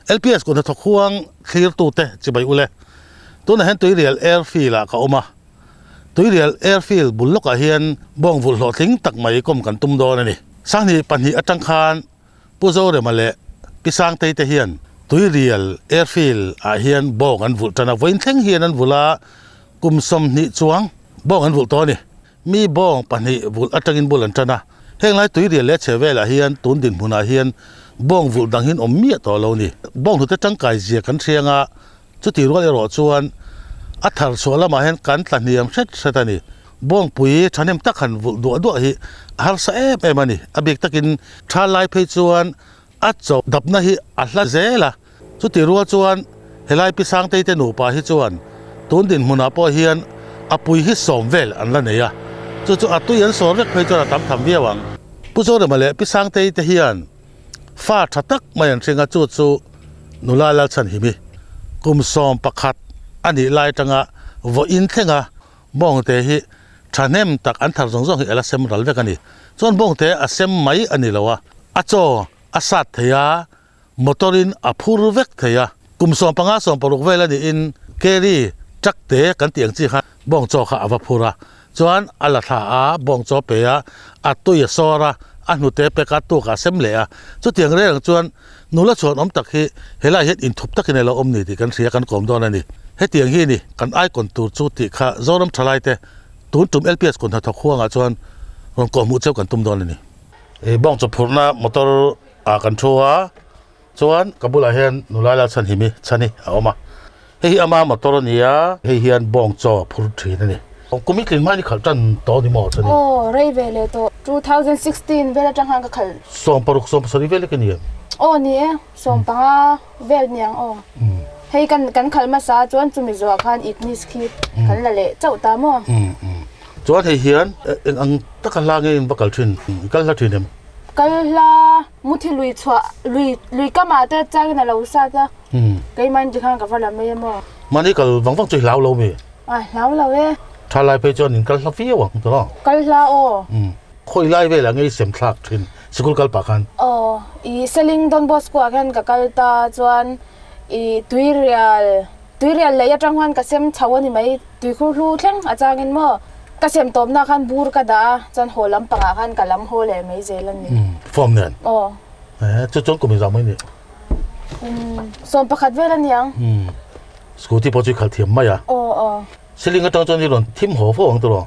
LPS kut hnathawk huang thlirtute chibai ule. Tunah hian Tuirial Airfield ah ka awm a. Tuirial Airfield bul lawkah hian bawng vulh hlawhtling tak mai kawm kan tum dawn a ni. Sanghnih pahnih atang khan Pu Zorema leh Pi Sangtei te hian Tuirial Airfield ah hian bawng an vulh tan a, vawiin thleng hian an vulh a, kum 20 chuang bawng an vulh tawh a ni. Mi bawng pahnih vulh atangin bul an tan a, heng lai Tuirial leh chhe velah hian tun dinhmunah hian bawng vulh dang hian awm miah tawh lo a ni. Bawng hnute tangkai zia kan hriang a, Chuti rual erawh chuan a thar chhuah lamah hian kan tla hniam hret hret a ni. Bawngpui thahnem tak han vulh duah duah hi a harsa em em a ni. A bik takin tha lai phei chuan a chaw dapna hi a hla zel a. Chuti rual chuan helai Pi Sangtei te nupa hi chuan tun dinhmunah pawh hian a pui hi sawm vel an la nei a. Chu chu a tui an sawr vek phei chuan a tam tham viau ang. Pu Zorema leh Pi Sangtei te hian Fa tha tak mai an hring a, chu chu nula Lalchhanhimi kum 11 a nih lai atanga vawiin thlenga bawngte hi thahnem tak an thar zawng zawng hi a la sem ral vek a ni. Chuan bawngte a sem mai a ni lo a, a chaw a sat thei a, motor in a phur vek thei a. Kum 15 16 vel a niin carry truck te kan tih ang chi khan bawng chaw kha a va phur a, Chuan a la thla a, bawng chaw pe a, a tui a sawr a, a hnute pek a, tuk a sem leh a. Chutiang reng ang chuan nula chhuan awm tak hi helaiah hian inthup takin a lo awm ni tih kan hria, kan kawm dawn a ni. Hetiang hi ni kan icon tur chu tih kha Zoram Thalaite tun tum LPS kun hnathawk huangah chuan rawn kawhhmuh cheu kan tum dawn a ni. Bawng chaw phurhna motor ah kan thu a. Chuan ka bulah hian nula la chhan himi chhan hi a awm a, hei hi ama motor a ni a, hei hian bawng chaw a phur thin a ni. Kum i tlin hmain i khalh tan tawh a ni maw chhan hi? Aw, rei ve leh tawh. 2016 vel atang khan ka khalh. 16, 17 vel hi ka ni em? Aw ni e, 15 vel niang aw. Hei kan kan khalh hmasa chuan chumi zuah khan Ignis khi kan la leh chauh ta maw? Chuan hei hian eng ang taka hla nge in va kal thin? I kal hla thin em? Kal hla muthi lui chhuah lui lui kamah te changin a lo sat a, keimah in tikhan ka va la mai emaw. Mahni kal vang vang chu i hlau lo mi? A hlau lo e. Tha lai phei chuan in kal hla viau ang tawh. Kal hla aw. Khawi lai velah nge i sem thlak thin sikul kal pah khan? Aw, i Seling Don Bosco ah khan ka kal ta chuan i Tuirial Tuirial lei atang khan ka sem chho a ni mai. Tuikhur hlu thleng a changin maw ka sem tawpna khan bur ka dah a, chuan haw lampangah khan ka lam haw leh mai zel a ni. Form nen? Aw. Eh, chu chuan kum inzah mai ni? Kum 11 vel a niang. Scooty pawh chu i khalh thiam mai a? Aw, aw. Siling atang chuan i rawn thim haw fo ang tiraw?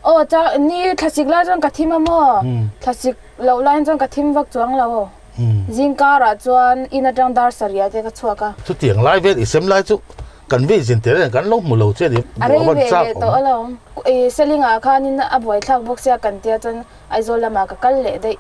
Aw, cha, ni thlasik lai chuan ka thim a maw? Thlasik loh laiin chuan ka thim vak chuang lo. Zingkarah chuan in atang dar sarih ah te ka chhuak a. Chutiang lai vel i sem lai chu kan vei zin tel reng kan lo hmu lo che ni. A rei ve leh tawh alawm. I Selingah khanin a buaithlak bawk sia kan tia chuan Aizawl lamah ka kal leh daih.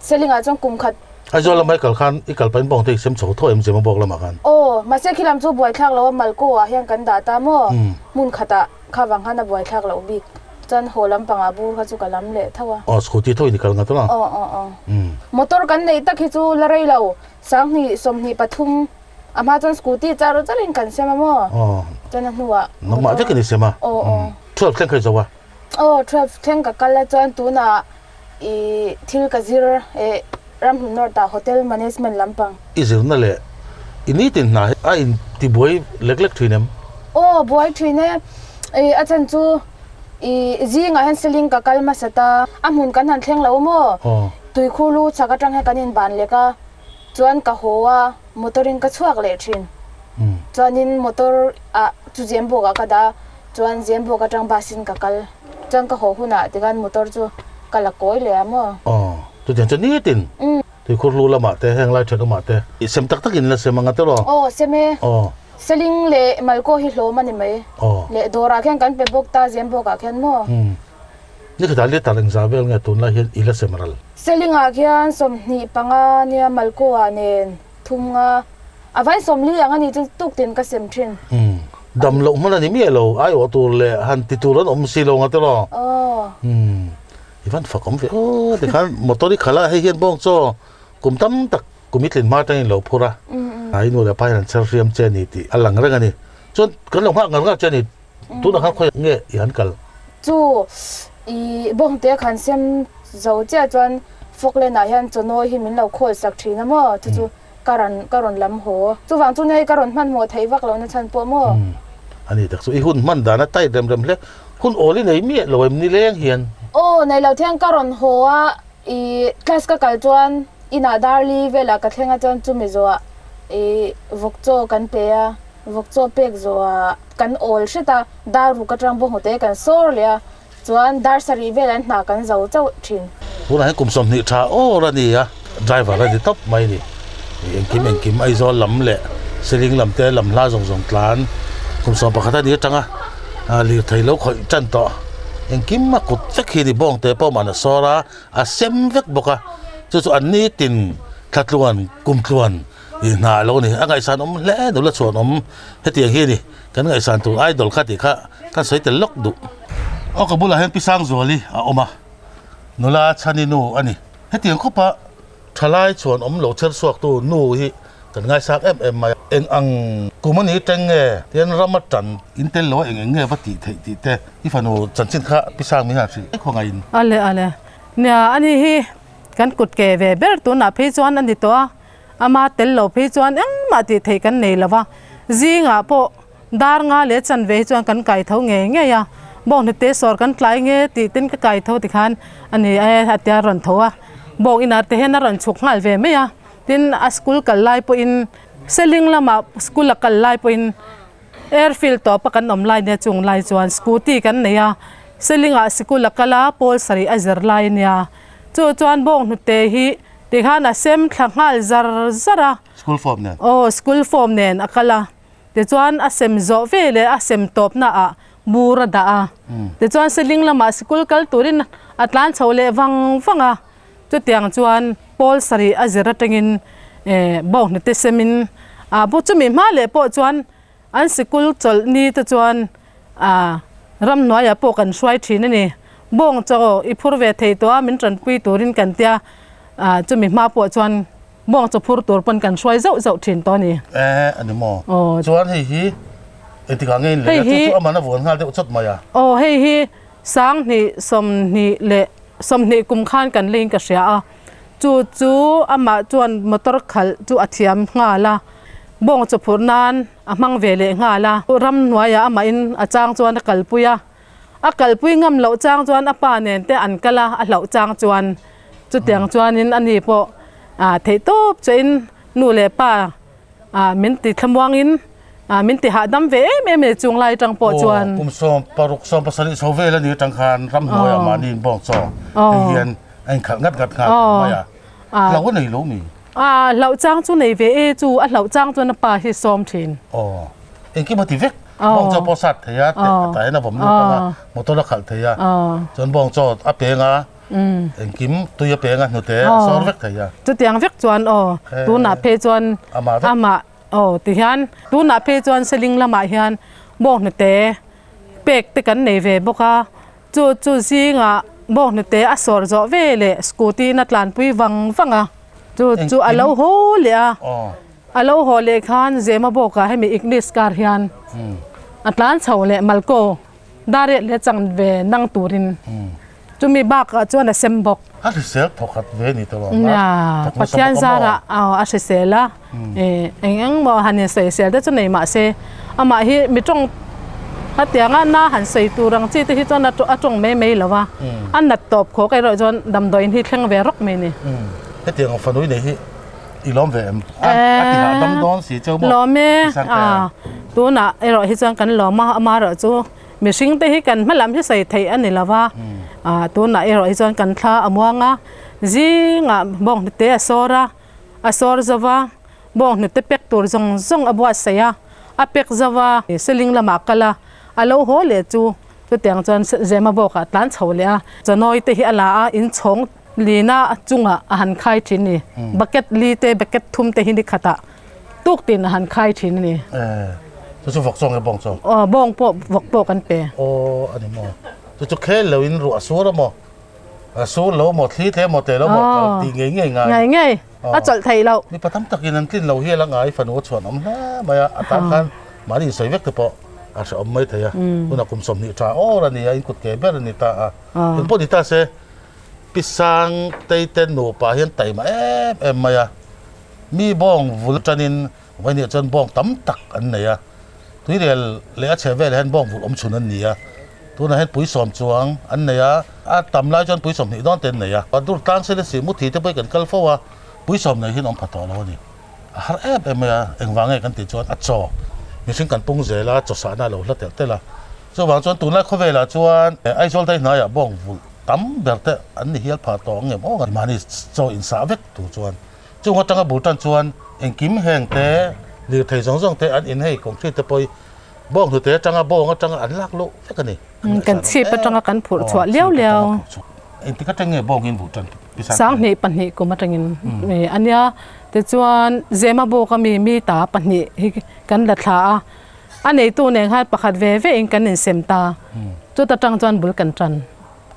Selingah chuan kum khat. Aizawl lama i kal khan i kal pahin bawng te i sem chho tho em Zema bawk lamah khan? Aw, mahse khi lam chu buaithlak lo a Malko ah hian kan dah ta maw? Hmun khatah kha vang khan a buaithlak loh bik. Chuan haw lampangah bur kha chu ka lam leh tho a. Aw, scooty tho in i kal ngat a? Aw, aw, aw. Motor kan neih tak hi chu la rei lo. 20 23 a hma chuan scooty char char in kan sem a maw? Aw. Chuan a hnuah motor. Nangmah vek in i sem a? Aw, aw. 12 thleng kha i zo a? Aw, 12 thleng ka kal a chuan tunah i thil ka zir eh Ramhlun North ah Hotel Management lampang. I zirna leh i nitin hna hi a intibuai lek lek thin em? Aw, buai thin e. I a chhan chu i zingah hian Seling ka kal hmasa ta. A hmun kan han thleng lo maw? Aw. Tuikhur lu chhak atang hian kan inban lek a, chuan ka haw a, motor in ka chhuak leh thin. Chuanin motor ah chu Zembawk ah ka dah a, chuan Zembawk atang bus in ka kal. Chuan ka haw hunah tikhan motor chu ka la kawi leh a maw? Aw, chutiang chu nitin tuikhur lu lamah te heng lai that awmah te i sem tak takin la sem ang a tiraw? Aw, sem e. Aw. Seling leh Malkaw hi hlawm a ni mai. Aw. Leh dawrah khian kan pe bawk ta, Zembawkah khian maw? Ni khatah liter engzah vel nge tunlai hian i la sem ral? Selingah khian 25 nia Malkaw-ah nen thum nga a vai 40 ang a ni chu tuk tin ka sem thin. Umm dam loh hman a ni miah lo, aiawh tur leh han ti tur an awm si lo nga tiraw? Aw. Umm i van fak awm ve aw tikhan motor i khalh a hei hian bawng chaw kum tam tak kum i tlin hma atangin lo phur a, i nu leh pa hian an chher hriam che a ni tih a lang reng a ni. Chuan kan lo nghak ngar ngar che a ni. Tunah khan khawiah nge i han kal? Chu i bawngte khan sem zo chiah chuan Falkland ah hian chawnawi hi min lo khawl sak thin a maw? Chu chu ka rawn ka rawn lam haw. Chuvang chu hei ka rawn hmanhmawh theih vak lohna chhan pawh maw? A ni tak chu i hun hman dan a tight rem rem hle. Hun awl i nei miah lo em ni leng hian? Aw, nei lo thiang ka rawn haw a, i class ka kal chuan inah darli velah ka thleng a chuan chumi zawhah i vawk chaw kan pe a, vawk chaw pek zawhah kan awl hret a, dar ruk atang bawnghnute kan sawr leh a, Chuan dar sarih vel an hna kan zo chauh thin. Tunah hian kum 20 tha awr a ni a, driver a ni tawp mai a ni. Engkim engkim Aizawl lam leh Seling lam te lam hla zawng zawng tlan kum 11 a ni atanga lirthei lo khawih tan tawh. Engkim a kut vek hi a ni, bawng te pawh mahna sawr a, a sem vek bawk a, chu chu an nitin thlatluan kumtluan ih hna a lo ni. A ngaihsan awm hle nula chhuan awm hetiang hi a ni. Kan ngaihsan tur idol kha tih kha kan sawi tel lawk duh. Aw ka bulah hian Pi Sangzuali a awm a, nula chhani nu a ni. Hetiang khawpa thalai chhuan awm lo chher chhuaktu nu hi kan ngaisang em em mai a. Eng ang kum a ni teng nge tian ram a tan in tel lo a eng eng nge va tih theih tih te i fanu chanchin kha Pi Sangmi hian hrilh khaw ngaiin. Ale ale, nia ani hi kan kut ke ve ber tunah phei chuan a ni tawh a. Ama tel lo phei chuan engmah tih theih kan nei lo va, zingah pawh dar nga leh chanve hi chuan kan kai tho ngei ngei a, bawng hnute sawr kan tlai nge tih ten ka kai tho tikhan a ni e a tia rawn tho a, bawng inah te hian a rawn chhuk nghal ve mai a, tin a school kal lai pawhin Seling lamah school a kal lai pawhin airfield tawpa kan awm lai nia chung lai chuan scooty kan nei a, Selingah sikul a kal a, pawl sarih a zir lai a nia. Chu chuan bawng hnute hi tikhan a sem thla nghal zar zar a. School form nen. Aw, school form nen a kal a. Tichuan a sem zawh ve leh a sem tawpna ah bur a dah a. Tichuan Seling lamah sikul kal turin a tlan chho leh vang vang a. Chutiang chuan pawl sarih a zir atangin bawng hnute semin a bu chumi hma leh pawh chuan an sikul chawlh ni te chuan A, ramhnuaiah pawh kan hruai thin a ni. Bawng chaw i phur ve thei tawh a, min tanpui turin kan tia, a, chumi hma pawh chuan bawng chaw phur tur pawn kan hruai zauh zauh thin tawh a ni. E, a ni maw? Aw. Chuan hei hi engtikah nge in lei a, chu chu aman a vuan nghal deuh chawt mai a? Aw, hei hi 20 20 leh 20 kum khan kan leiin ka hria a, chu chu amah chuan motor khalh chu a thiam nghal a, bawng chaw phurh nan A hmang ve leh nghal a, ramhnuaiah amahin a chang chuan a kalpui a, a kalpui ngam loh chang chuan a pa nen te an kal a, a hlauh chang chuan chutiang chuanin a ni pawh theih tawp chuahin nu leh pa min ti thlamuangin min ti hahdam ve em em a ni chung lai atang pawh chuan. Aw, kum 16 17 chho vel a ni atang khan ramhnuaiah mahni inbawng chaw hei hian a inkhalh ngat ngat nghal mai a, hlauh a nei lo mi? A hlauh chang chu nei ve e chu a hlauh chang chuan a pa hi sawm thin. Aw, engkim a ti vek. Bawng chaw pawh sat thei a, tah hian a vawm lut ang a, motor a khalh thei a, chuan bawng chaw a peng a, engkim tui a peng a, hnute a sawr vek thei a. Chutiang vek chuan aw, tunah phei chuan amah aw tihian tunah phei chuan Seling lamah hian bawng hnute pek te kan nei ve bawk a, Chu chu zingah bawk hnute a sawr zawh ve leh scooty in a tlanpui vang vang a, chu chu a lo haw leh a, a lo haw leh khan Zema bawkah hemi Ignis car hian a tlan chho leh Malko dariat leh chang ve nang turin chumi bakah chuan a sem bawk. A hrisel thawkhat ve ni tawh ang a, Pathian zarah a hrisel a, eng eng maw han insawisel te chu nei mah se amah hi mi tawng hetianga na han sawi tur ang chi te hi chuan a tawng mai mai lo va, a nat tawp khawk erawh chuan damdawiin hi thleng ve rawk mai a ni. Hetiang fanui nei hi i lawm ve em? A ti hahdam dawn si cheu maw? Lawm e, tunah erawh hi chuan kan lawm a, amaherawh chu Mihring te hi kan hmalam hi sawi theih a ni lo va, tunah erawh hi chuan kan thla a muang a, zingah bawng hnute a sawr a, a sawr zo va, bawng hnute pek tur zawng zawng a buatsaih a, a pek zo va, seling lamah a kal a, a lo haw leh chu chutiang chuan Zema bawkah a tlan chho leh a, chawnawi te hi a la a, inchhawng lina chungah a han khai thin a ni, bucket li te bucket thum te hi ni khatah. Tuk tin a han khai thin a ni. Eh, chu chu vawk chaw nge bawng chaw? Aw, bawng pawh vawk pawh kan pe. Aw, a ni maw. Chu chu khel lo in ruah a sur a maw? A sur lo maw, thli tle maw, tle lo maw, kal ti ngei ngei ngai. Ngei ngei, a chawlh theih loh. Mipa tam takin an tlin lo hi a la ngai fanu a chhuan awm hle mai a, a tan khan mahni insawi vek te pawh a hrehawm mai thei a. Tunah kum 20 tha awr a ni a, in kut ke ber a ni ta a. Engpawh ni ta se, Pi Sangtei te nupa hian taima em em mai a. Mi bawng vul tanin vawiin chuan bawng tam tak an nei a, tuirial leh a chhe velah hian bawng vulh awm chhun an ni a, tunah hian pui sawm chuang an nei a, a tam lai chuan pui 20 dawn te an nei a. Dur tlang sela si muthi te pawh hi kan kal fo a, pui sawm nei hian awm pha tawh lo a ni. A har em em mai a, engvang nge kan tih chuan a chaw mihring kan pung zel a, chaw sahna a lo hla telh telh a. Chuvang chuan tunlai khawvelah chuan Aizawl dai hnaiah bawng vulh tam ber te an ni hial phah tawh ang em aw mahni chaw insah vek tur chuan. Chung atanga bul tan chuan engkim heng te, lirthei zawng zawng te an in hei concrete te pawh hi bawng hnute atanga bawng atanga an lak loh vek a ni. Kan chhip atanga kan phurh chhuah liau liau. Engtik atang nge bawng hi an bul tan? 2002 kum atangin a nia. Tichuan Zemabawk ami mi ta pahnih hi kan la thla a, a neitu nen khan pakhat ve ve in kan insem ta. Chuta tang chuan bul kan tan.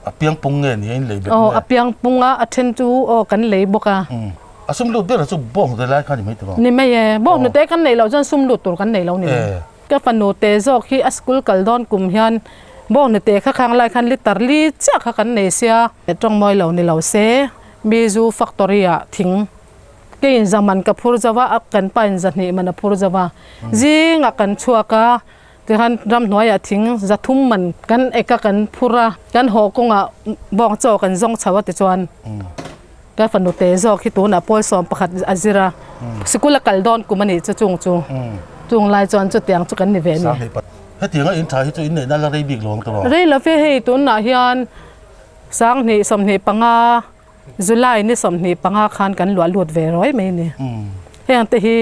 A piang pung nge ni a in lei bet nge? Aw a piang pung a, a then chu aw kan lei bawk a. A sum lut ber chu bawng hnute lai kha ni mai tawh. Ni mai e, bawng hnute kan neih loh chuan sum lut tur kan nei lo ni mai. Ka fanu te zawk hi a school kal dawn kum hian bawng hnute kha khang lai khan liter li chiah kha kan nei sia. Tawng mawi lo ni lo se, Mizu factory ah thing keiin za man ka phur zo a, kan pa in 200 man a phur zo a. Zingah kan chhuak a. Tikhan ramhnuaiah thing 300 man kan ek a kan phur a, kan haw kawngah bawng chaw kan zawng chho a tichuan ka fanu te zawk hi tunah pawl 11 a zir a, sikul a kal dawn kum a nih chu chung chu chung lai chuan chutiang chu kan ni ve a ni. Hetianga in tha hi chu inneihna la rei bik lo ang tawh. Rei lo ve hei tunah hian 2025 July ni 25 khan kan luah lut ve rawi mai a ni. Heng te hi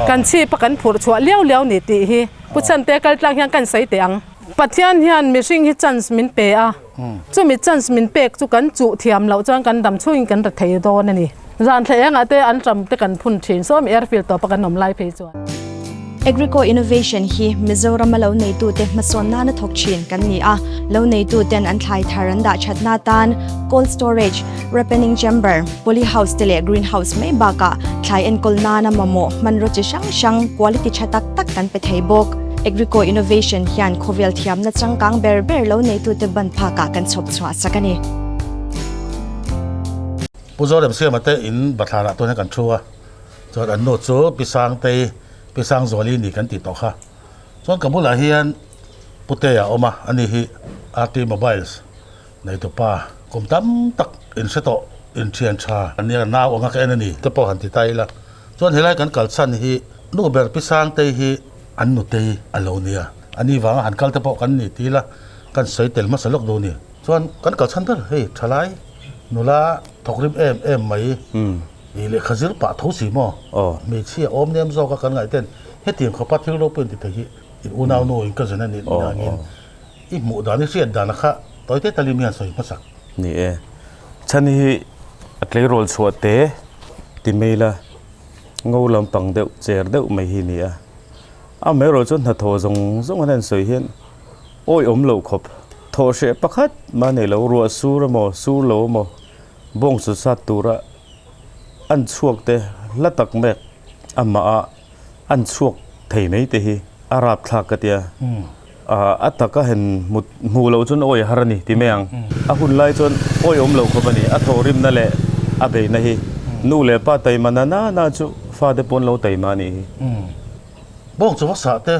kan chhip a kan phurh chhuah liau liau ni tih hi Pu Chante kal tlang hian kan sawi teh ang. Pathian hian mihring hi chance min pe a, chumi chance min pek chu kan chuh thiam loh chuan kan dam chhungin kan ra thei dawn a ni. Zan thla engah te an ram te kan phun thin sawm airfield tawpa kan awm lai phei chuan. Agrico Innovation hi Mizorama lo neitute hmasawn nana thawk thin kan ni a, lo neituten an thlai thar an dah thatna atan cold storage, ripening chamber, poly house te leh green house mai bakah thlai enkawl nana mamawh hmanraw chi hrang hrang quality tha tak tak kan pe thei bawk. Agrico Innovation hian khawvel thiamna changkang ber ber lo neitute ban phakah kan chhawp chhuah sak a ni. Pu Zoremsiama te in bathlarah tuan hian kan thu a. Chuan an nu chu Pi Sangtei, Pi Sangzuali ni kan tih tawh kha. Chuan ka bulah hian Putea a awm a, ani hi RT Mobiles neitupa kum tam tak in hre tawh, in thian tha ania nau anga ka en a ni te pawh han ti ta ila. Chuan helai kan kal chhan hi nu ber Pi Sangtei hi an nutei a lo nia, ani vanga han kal te pawh kan ni ti ila kan sawi tel hmasa lawk duh a ni. Chuan kan kal chhan ber hei thalai nula thawk rim em em mai. Ih lehkha zir pah tho si maw? Hmeichhia awm nem zawk a kan ngaih ten hetiang khawpa thil ropui an ti thei hi in unau nu in cousin a nih dangin i hmuh dan i hriat dan a kha tawi te talim hian sawi hmasak. Ni e. Chhan hi a tleirawl chhuah te ti mai la ngo lampang deuh cher deuh mai hi ni a. Amaherawh chuan hnathawh zawng zawng an han sawi hian awi awm loh khawp. Thawh hreh pakhat mah nei lo ruah sur emaw sur lo emaw bawng chu sat tura an chhuak te hla tak mek amah a an chhuak thei mai te hi a rap thlak ka tia a taka hen hmu hmu loh chuan awi har a ni ti mai ang a hun lai chuan awi awm lo khawp a ni a thawhrimna leh a beihna hi nu leh pa taima na na na chu fate pawn lo taima a nih hi. Bawng chu va sah te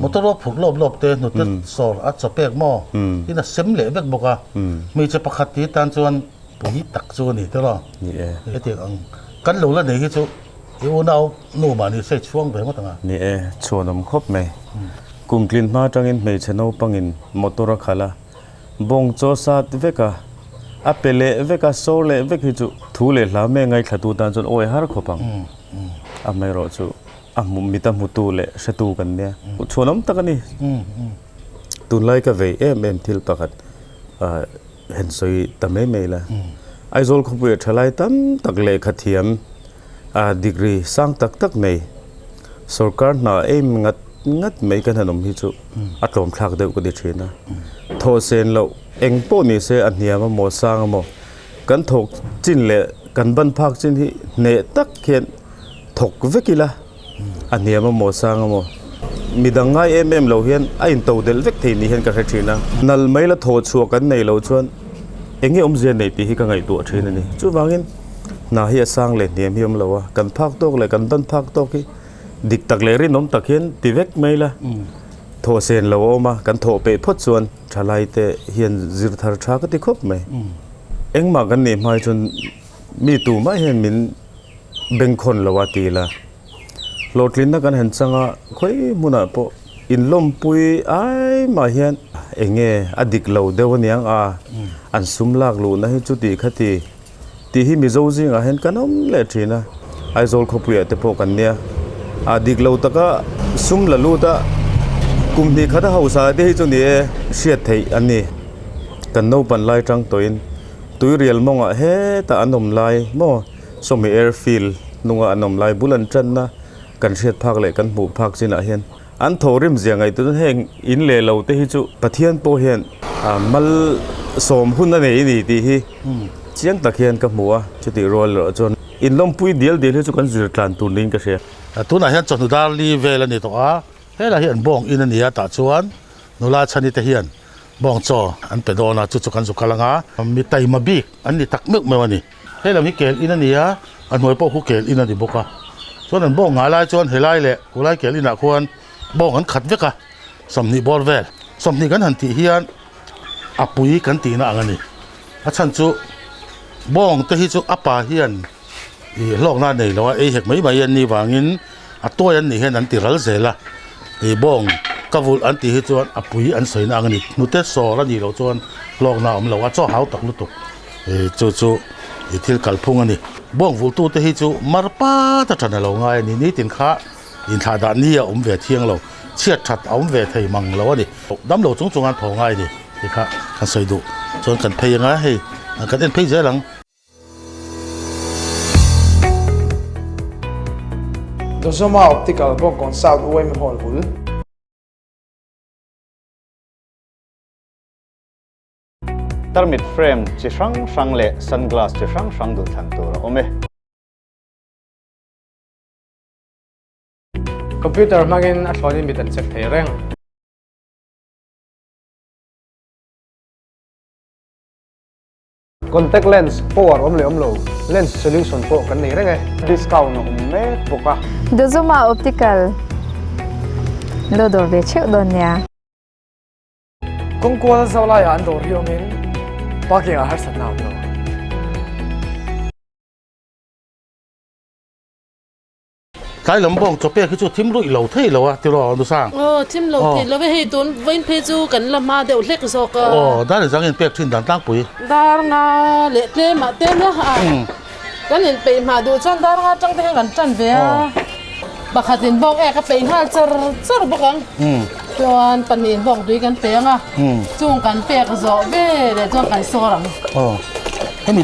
motor a phurh lawp lawp te hnute sawr a chaw pek maw tin a sem leh vek bawk a hmeichhe pakhat ti tan chuan pui tak chu a ni te raw Ni e. Hetiang ang kan lo la nei hi chu i unau nu mahni sawi chhuang ve ngawt ang a. Ni e, chhuanawm khawp mai. Kum tlin hma atangin hmeichhe naupangin motor a khalh a, bawng chaw sat vek a, a pe leh vek a, sawr leh vek hi chu thu leh hla mai ngaithlatu tan chuan awi har khawp ang. Amaherawh chu a hmu mit a hmutu leh hretu kan nia. Chhuanawm tak a ni. Tunlai ka vei em em thil pakhat hen sawi ta mai mai la. Aizawl khawpuia thalai tam tak lehkha thiam degree sang tak tak nei sorkar hna em ngat ngat mai kan han awm hi chu a tlawm thlak deuh ka ti thin a. Thawh sen loh eng pawh ni se a hniam emaw sang emaw kan thawk chin leh kan ban phak chin hi hneh tak hian thawk vek ila a hniam emaw sang emaw midang ngai em em lo hian a in to delh vek thei ni hian ka hre thin a. Nal mai la thawh chhuah kan nei lo chuan eng nge awmzia nei tih hi ka ngaihtuah thin a ni. Chuvangin Hna hi a sang leh hniam hi awm lo a, kan phak tawk leh kan ban phak tawk hi dik tak leh rinawm tak hian ti vek mai la, thawh sen lo a awm a, kan thawh peih phawt chuan thalai te hian zir thar tha ka ti khawp mai. Engmah kan nih hmai chuan mi tumah hian min bengkhawn lo a ti la. Hlawhtlinna kan han chang a, khawi hmunah pawh inlawmpui ai mah hian eng nge a dik lo deuh aniang a, an sum lak luhna hi chuti khati tih hi Mizo zingah hian kan awm leh thin a, Aizawl khawpuiah te pawh kan nia, a dik lo taka sum la lut a, kum hnih khat a hausa te hi chu ni e hriat theih a ni. Kan naupan lai tang tawhin Tuirial mawngah hetah an awm lai maw? Sawmi airfield hnunga an awm lai bul an tanna kan hriat phak leh kan hmuh phak chinah hian an thaw rim zia ngaihtuah chuan heng in leh lo te hi chu Pathian pawh hian mal sawm hun a nei a ni tih hi chiang tak hian ka hmu a, chutih rual erawh chuan in lawmpui dial dial hi chu kan zir tlan tur niin ka hria. Tunah hian chawhnu dar li vel a ni tawh a, helai hi an bawng in a ni a, tah chuan nula chhani te hian bawng chaw an pe dawn a, chu chu kan zu kal ang a, mi taima bik an ni tak meuh meuh a ni. Hei lam hi kel in a ni a, a hnuai pawh khu kel in a ni bawk a. Chuan an bawng nghah lai chuan helai leh khulai kel inah khuan bawng an khat vek a, 20 bawr vel. 20 kan han tih hian a pui kan tihna ang a ni. A chhan chu bawng te hi chu a pa hian ih hlawkna a nei lo a, ei hek mai mai an nih vangin a tuai an nih hian an ti ral zel a. Ih bawng ka vulh an tih hi chuan a pui an sawina ang a ni. Hnute sawr a nih loh chuan hlawkna a awm lo a, chaw hau tak lutuk. Chu chu i thil kalphung a ni. Bawng vulhtute hi chu mar pat a ṭan a lo ngai a ni. Nitin kha inthlah dah ni a awm ve thiang lo, chhiat ṭhat a awm ve thei mang lo a ni. Dam lo chung chung an thaw ngai a ni tih kha kan sawi duh. Chuan kan phei anga hei kan en phei zel ang. Dozoma Optical Bawngkawn South UM Hall bul. Tarmit frame chi hrang hrang leh sunglass chi hrang hrang duhthlan tur a awm e. Computer hmangin a thlawnin mit an check thei reng. Contact lens power awm leh awm lo, lens solution pawh kan nei reng e. Discount a awm mek bawk a. Dozoma Optical lo dawr ve theuh dawn nia. Kawngkual zau laiah an dawr hi awmin parking ah harsatna a awm lo. Tlai lam bawng chaw pek hi chu thim ruih lo thei lo a tiraw Nusang? Aw thim lo thei lo e, hei tun vawiin phei chu kan la hma deuh hlek zawk a. Aw dar in zangin pek thin dan tlangpui. Dar nga leh tlem ah te nia a kan in peih hma duh chuan dar nga tang te hian kan tan ve a. Pakhat in bawk ek a peih nghal char char bawk ang. Chuan pahnih in bawk tui kan pe ang a. Chung kan pek zawh ve leh chuan kan sawr ang. Aw hemi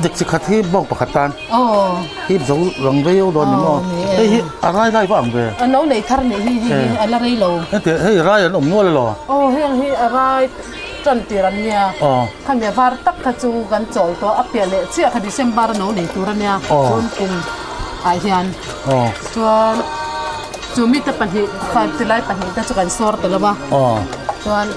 dik chi khat hi bawk pakhat tan. Aw. Hi zo rang vei dawn ni maw? Hei hi a rai lai va ang ve. A lo nei thar nih hi hei hi a la rei lo. Heti hei rai an awm nual elaw? Aw heng hi a rai tan tir an nia. Aw. Khami a var tak kha chu kan chawl tawh a piah leh chiah kha December a lo nei tur a nia. Aw. Tun kum ah hian. Aw. Chuan chu mite pahnih tilai pahnih te chu kan sawr ta lo a. Aw. Chuan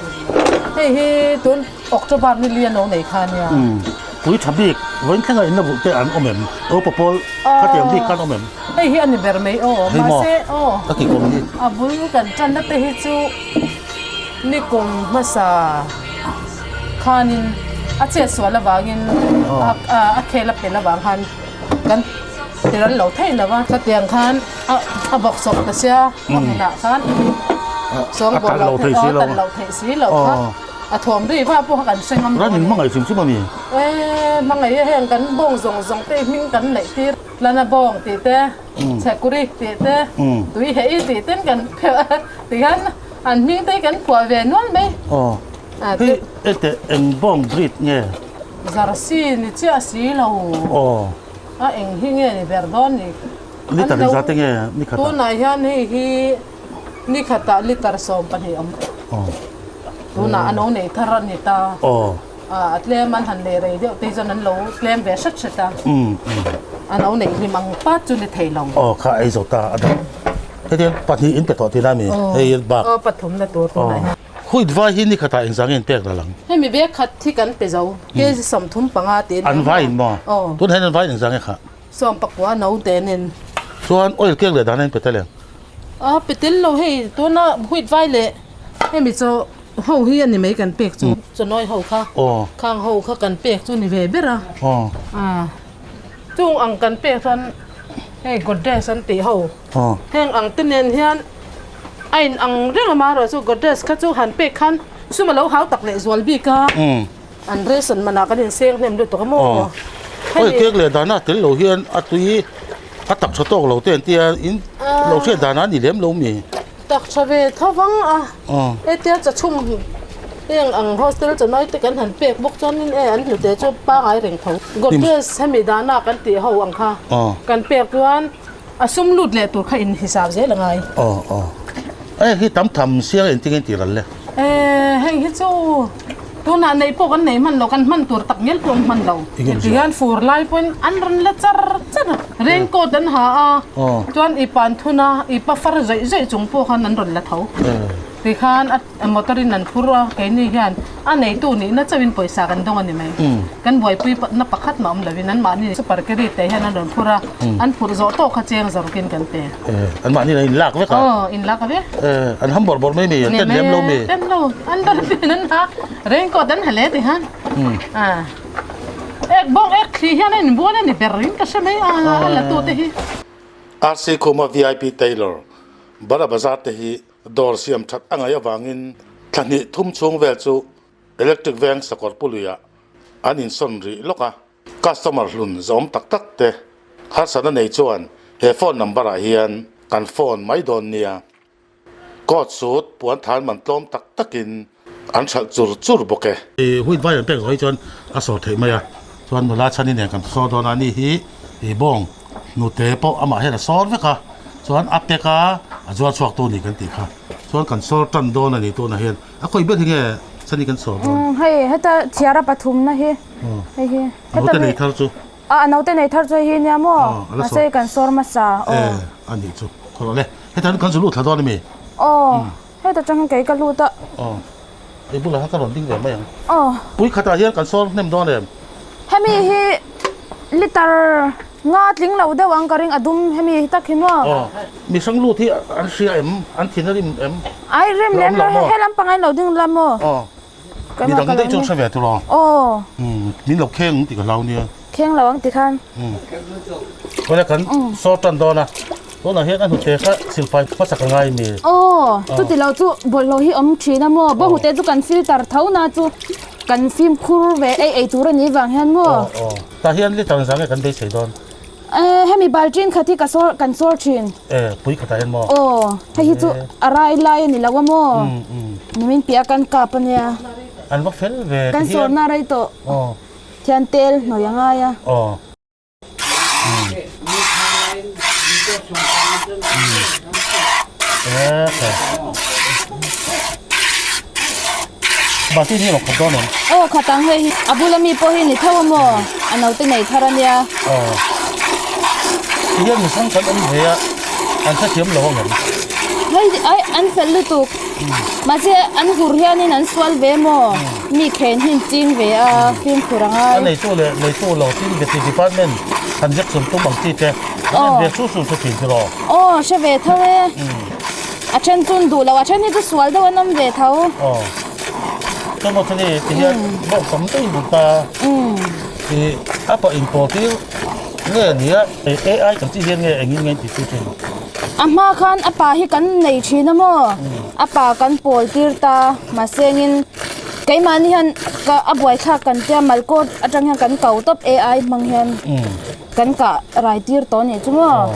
hei hi tun October ni li a lo nei kha a nia. Umm. Pui tha bik vawiin thlengah inla vulh te an awm em? Upa pawl khatiang bik khan awm em? Hei hi a ni ber mai aw. Hei maw? Mahse aw. Ka ti kawm hi. A bul kan tanna te hi chu nikum hmasa khanin a chet sual avangin a khel a pel avang khan kan tiral lo thei lo a. Khatiang khan a bawk sawk ta sia a hmunah khan sawng bawk lo thei aw tan lo theih si lo kha. A thawm ri va pawh kha kan hre ngam Ran in hmangaih hrim hrim a mi? E, hmangaih e heng kan bawng zawng zawng te hming kan neih tir. Lana bawng tih te, Chhekuri tih te, Tui hei tih ten kan ti khan an hming te hi kan phuah ve nual mai. Aw, hei ete eng bawng breed nge? Zarsi ni chiah si lo. Aw. A eng hi nge ni ber dawn ni? Liter engzah te nge ni khatah? Tunah hian hei hi Ni khatah litre 12 awm. Tunah a no nei thar a ni ta. A tlem an han nei rei deuh te hi chuan an lo tlem ve hret hret a. A no neih hlim ang pat chu ni thei lo. Aw kha ei zo ta a dang. Hetiang pahnih in pe tawh tih lai mi hei bak. Aw pathum na tur tunah hian. Huit vai hi ni khatah engzah nge in pek ral ang? Hemi bag khat hi kan pe zo. Kg 35 tiin. An vai in maw? Tunah hian an vai in engzah nge khah? Sawmpakua no te nen. Chuan oil kek leh dan a in pe tel em? A pe tel lo hei tuna wheat vai leh hemi chaw ho hi a ni mai kan pek chu. Chawnawi ho kha khang ho kha kan pek chu ni ve ber a. Chung ang kan pek chuan hei Godrej an tih ho heng ang te nen hian a in ang reng a marawh chu Godrej kha chu han pek khan sum a lo hau tak leh zual bik a. An ration manah kan inseng hnem lutuk a maw? Hei kek leh dana tel lo hian a tui a tak tha tawk lo te an tia in lo hriat dana a ni lem lo mi? Tak tha ve tho vang a, hetia chachhum heng ang hostel chanawi te kan han pek bawk chuanin e an hnute chu pangai reng tho. Godrej hemi dana kan tih ho ang kha kan pek chuan a sum lut leh tur kha in hisap zel a ngai. Aw aw hei hi tam tham siang engtin nge tih ral le? Eh hei hi chu tunah neih pawh kan nei hman lo kan hman tur tak ngial pawh an hman lo ti hian fur lai pawhin an rawn la char char a raincoat an ha a chuan i pan thun a i pa far zawih zawih chung pawh khan an rawn la tho ti khan a Motor in an phur a, keini hian a neitu nihna chauhin pawisa kan dawng a ni mai. Kan buaipui na pakhat mah awm lovin anmahni super carry te hian an rawn phur a, an phurh zawh tawh kha cheng zawrkin kan pe. Anmahni an inlak vek a? Aw, inlak a vek. An ham bawrh bawrh mai mi, an ten lem lo mi? Ten lo, an dustbin an ha, raincoat an ha hle ti khan. Ek bawng ek thli hian a inbual a ni ber in ka hre mai a, a la tute hi. RC Khuma VIP Tailor, Bara Bazar te hi Dawr siam that a ngaih avangin thla hnih thum chhung vel chu electric veng sakawr puluiah an insawn rih lawk a. Customer hlun zawm tak tak te harsatna nei chuan he phone number ah hian kan phone mai dawn nia. Coat suit puan than man tlawm tak takin an hralh chur chur bawk e. Wheat vai an pek zawh hi chuan a sawr theih mai a, chuan nula chhani nen kan sawr dawn a, ani hi ih bawng hnute pawh amah hian a sawr vek a, chuan a pek a, a zuar chhuak tu ni kan tih kha, chuan kan sawr tan dawn a ni tunah hian a khawi ber hi nge chhani kan sawr dawn? Umm hei heta chhiara pathum na hi hei hi naute nei thar chu a naute nei thar chu hei hi nia maw mahse kan sawr hmasa aw e a nih chu khaw rawh le heta kan zu lut thla dawn a mi? Aw. Heta tang kei ka lut a. Aw. I bulah khan ka rawn ding ve mai ang. Aw. Pui khatah hian kan sawr hnem dawn em? Hemi hi liter nga tling lo deuh ang ka ring a dum hemi tak hi maw? Aw. Mi hrang lut hi an hria em? An thin a rim em? Ai rim lem lo he lam pangai lo ding la maw? Aw. Mi dang daih chu hre ve tur aw. Aw. Min lo kheng ang tih ka hlau nia. Kheng lo ang ti khan. Kawle kan sawr tan dawn a. Tunah hian a hnute kha silfai hmasa ka ngai mi. Aw, chuti lo chu bawlhhlawh hi awm thin a maw? Bawlhhlawh te chu kan filter tho na chu kan fimkhur ve ei ei tur a nih vang hian maw? Aw, aw. Tah hian liter zang nge kan beisei dawn? Hemi baltin khat hi ka sawr kan sawr thin. E, pui khatah hian maw? Aw, hei hi chu a rai lai a ni lo a maw? Nimin piah kan kap a nia. An va fel ve ti hian. Kan sawrna rei tawh. Aw. Thian tel hnawih a ngai a. Aw. Baltin hi a rawn khat dawn em? Aw khat ang hei hi a bula mi pawh hi ni tho a maw? A naute nei thar a nia. Aw. Ti hian mihring kan awm ve a, an hrethiam lo ang em? Hei ai an fel lutuk. Mahse an hur hianin an sual ve maw? Mi khen hi an ching ve a, fimkhur a ngai. A neitu leh neitu lo tin veti department han ziak chun tum ang chi te an en ve su su chu thin chu law. Aw hre ve tho e. A then chun duh lo, a then hi chu sual deuh an awm ve tho. Aw. Chuan maw chuni ti hian bawk tam deuhin bul ta. I a pah in pawl tir nge nia AI kan tih hian nge engin nge tih chu thin. A hma khan a pa hi kan nei thin a maw? A pa kan pawl tir ta mahse engin keimahni hian ka a buaithlak kan tia malkaw atang hian kan ko tawp AI hmang hian kan kah rai tir tawh anih chu maw?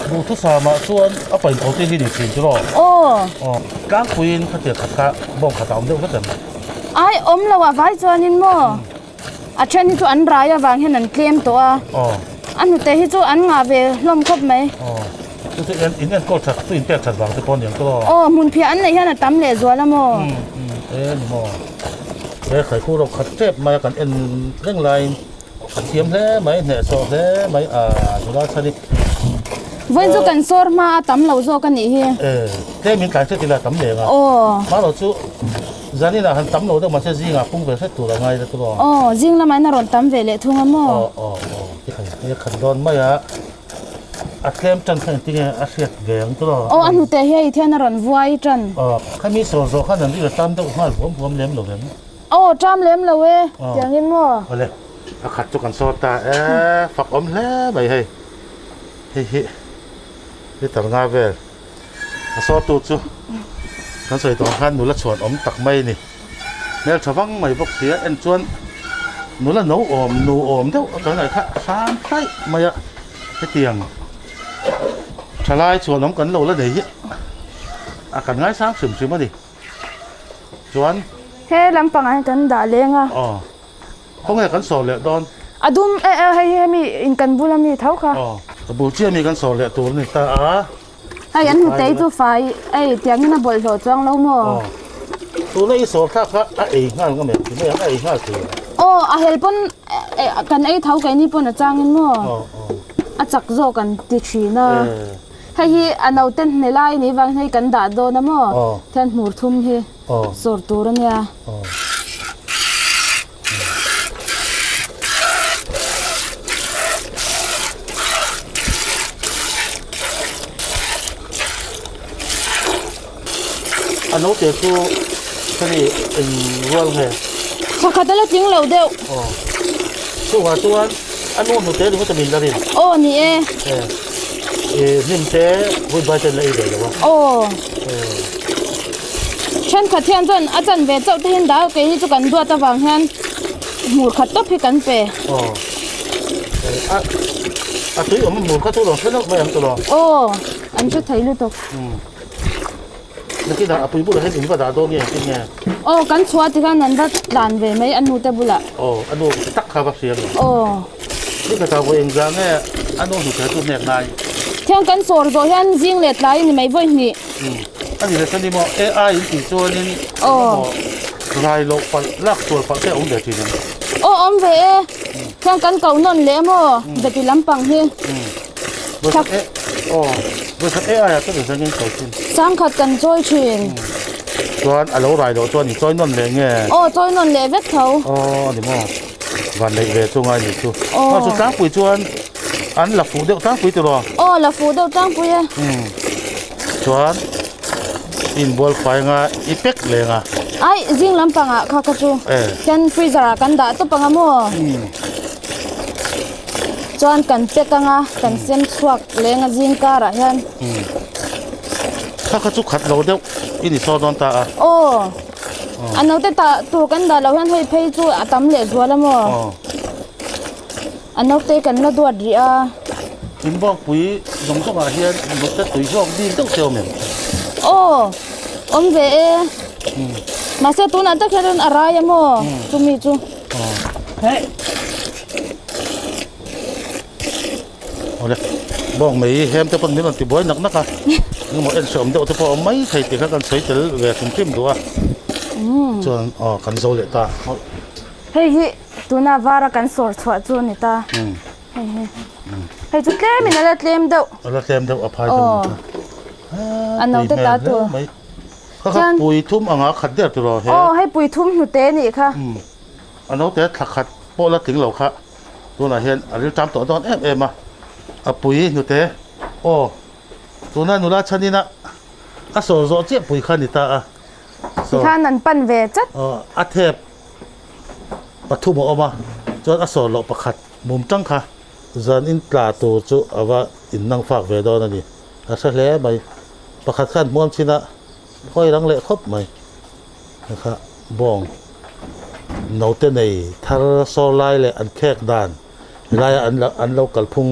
Duhthusam ah chuan a pa in pawl tir hi ni thin chu raw? Aw. Aw. Tlangpuiin khatiang khat kha bawng khat a awm deuh vek em? Ai awm lo a vai chuanin maw? A then hi chu an rai avang hian an tlem tawh a. Aw. A hnute hi chu an ngah ve hlawm khawp mai. Aw. Chu chu en in enkawl that chu in pek that vang te pawh aniang tawh. Aw hmun phiah an neih hian a tam leh zual a maw? Um um e ni maw. He khaikhu ro khat tep mai a kan en reng laiin a thiam hle mai hnehsawh hle mai a nula chhan hi. Vawiin chu kan sawr hma a tam lo zawk a nih hi. E tlem in tlai hret ila tam leng a. Aw. Hma lo chu. Zaninah han tam lo deuh mahse zingah pung ve hret tur a ngai la tur aw. Aw, zing lamah in a rawn tam ve leh thung a maw? Aw, aw, aw. Hei a khat dawn mai a, a tlem tan kha engtinge a hriat ve ang tur aw. Aw, a hnute hi hei thian a rawn vuai tan. Aw, khami saw zawh khan an rilru tam deuh nghal huam huam lem lo vem. Aw, ṭam lem lo e, tiangin maw? Awle, a khat chu kan sawt ta e, fak awm hle mai hei. Hei hi liter nga vel a sawttu chu kan sawi tawh ang khan nula chhuan awm tak mai a ni. Hmeltha vang mai bawk si a, en chuan nula no awm nu awm deuh a kan ngaih kha hram hraih mai a, hetiang thalai chhuan awm kan lo la nei hi a kan ngaisang hrim hrim a ni. Chuan. He lampangah hian kan dah leng a. Aw. Khawnge kan sawr leh dawn? A dum e e hei hi hemi in kan bula mi tho kha. Aw. Ka bul chiah mi kan sawr leh tur a ni ta a. Hei an hnutei chu fai ei tiangin a bawlhhlawh chuang lo maw? Aw. Tuna i sawr thlak kha a ei nghal ngam em? Ti mai ang a ei nghal thei em? Aw a hel pawn kan ei tho keini pawn a changin maw? Aw aw. A chak zawk an ti thin a. Hei hi a naute hne lai ni vang hei kan dah dawn a maw? Thian hmur thum hi sawr tur a nia. A naute chu hemi eng rual nge? Thla khat a la tling lo deuh. Chungah chuan a nu hnute ringawt a min la rin. Aw ni e. E hnim te hun vai ten la ei ve lo a. Aw. Thenkhat hian chuan a chan ve chauh te hian dah keini chu kan duat avang hian hmur khat tawp hi kan pe. Aw. A a tui awm hmur kha chu lo hre deuh mai ang chu lo. Aw an hre thei lutuk. Nakinah a pui bulah hian in va dah dawn nge engtin nge? Aw kan chhuah tikhan an va tlan ve mai a nu te bulah. Aw a nu tak kha va hria lo. Aw. Ni kha ta vawi engzah nge a nu hnu thei chu hnek ngai? Thiang kan sawr zawh hian zing leh tlai ni mai vawi hnih. A ni leh chuan maw AI in tih chuanin engemaw rai loh palh lak sual palh te a awm ve thin em? Aw awm ve e. Thiang kan ko nawn leh maw beti lampang hi. Sangkhat kan chawi thin. Chuan a lo rai loh chuan i chawi nawn leh nge? Aw chawi nawn leh vek tho. Aw ani maw. Van neih ve chu ngai ni chu. Aw. Chu tlangpui chuan an la fuh deuh tlangpui tiraw? Aw la fuh deuh tlangpui e. Chuan inbual fai anga i pek leng a. Ai zing lampangah kha kha chu. Hian freezer ah kan dah tawp anga maw? Chuan kan pack anga kan sem chhuak leng a zing karah hian. Kha kha chu khat lo deuh i ni saw dawn ta a. Aw. A naute tah tur kan dah loh hian hei phei chu a tam leh zual a maw? Aw. A naute kan la duat rih a. Inbawkpui zawng zawngah hian nute tui zawk bik deuh te awm em? Aw. Awm ve e. Mahse tunah tak hian a rai a maw? Chumi chu. Awle bawng mai hem te pawn min rawn ti buai nak nak a engemaw en hreawm deuh te pawh a awm mai thei tih kha kan sawi tel ve hrim hrim duh a chuan aw kan zo leh ta hei hi tuna vara kan sawr chhuah chu a ni ta hei hi hei chu tlem in a la tlem deuh a la tlem deuh a phai deuh a naute ta tur kha kha pui thum anga khat der tiraw he aw hei pui thum hnute a nih kha. A naute thla khat pawh la tling lo kha tunah hian a rilṭam tawh dawn em em a, a pui hnute aw tuna nula chhanina a sawr zawh chiah pui kha a ni ta a. Tikhan an pan ve chat. Aw a thep pathum a awm a, chuan a sawr loh pakhat mum tang kha zan in tla tur chu a va innang fak ve dawn a ni. A hre hle mai, pakhat khan hmuam chhin a hawi rang leh khawp mai. Kha bawng naute nei thar sawr lai leh an khek dan helaia an an lo kalphung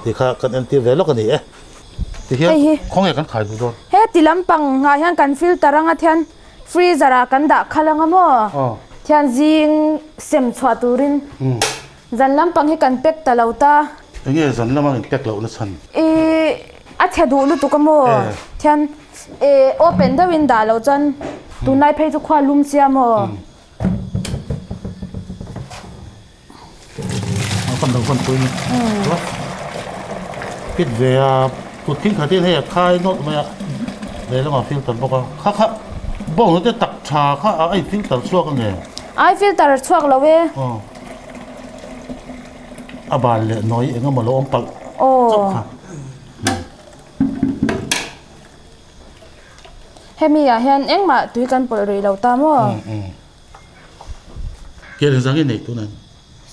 tih kha kan entir ve lawk a ni e. Tihian khawnge kan khai duh dawn? He ti lampang nghah hian kan filter anga thian freezer ah kan dah khalh anga maw? Thian zing sem chhuah turin zan lampang hi kan pack ta lo ta. Enge zan lamang in pack lohna chhan? Ih a chhe duh lutuk a maw? Thian E open deuh in dah loh chuan tunlai phei chu khua lum sia maw? Kan lo kan pui ni. Pit ve a kut thing khat in hei a khai nawlh mai a lehlamah filter bawk a kha kha bawng te tak tha kha a in filter chhuak a nge? Ai filter chhuak lo e. Aw. A bal leh nawi eng emaw lo awm palh chauh kha. Hemi ah hian engmah tui kan pawlh rih lo ta maw? Ke ring zang i neih tun ang.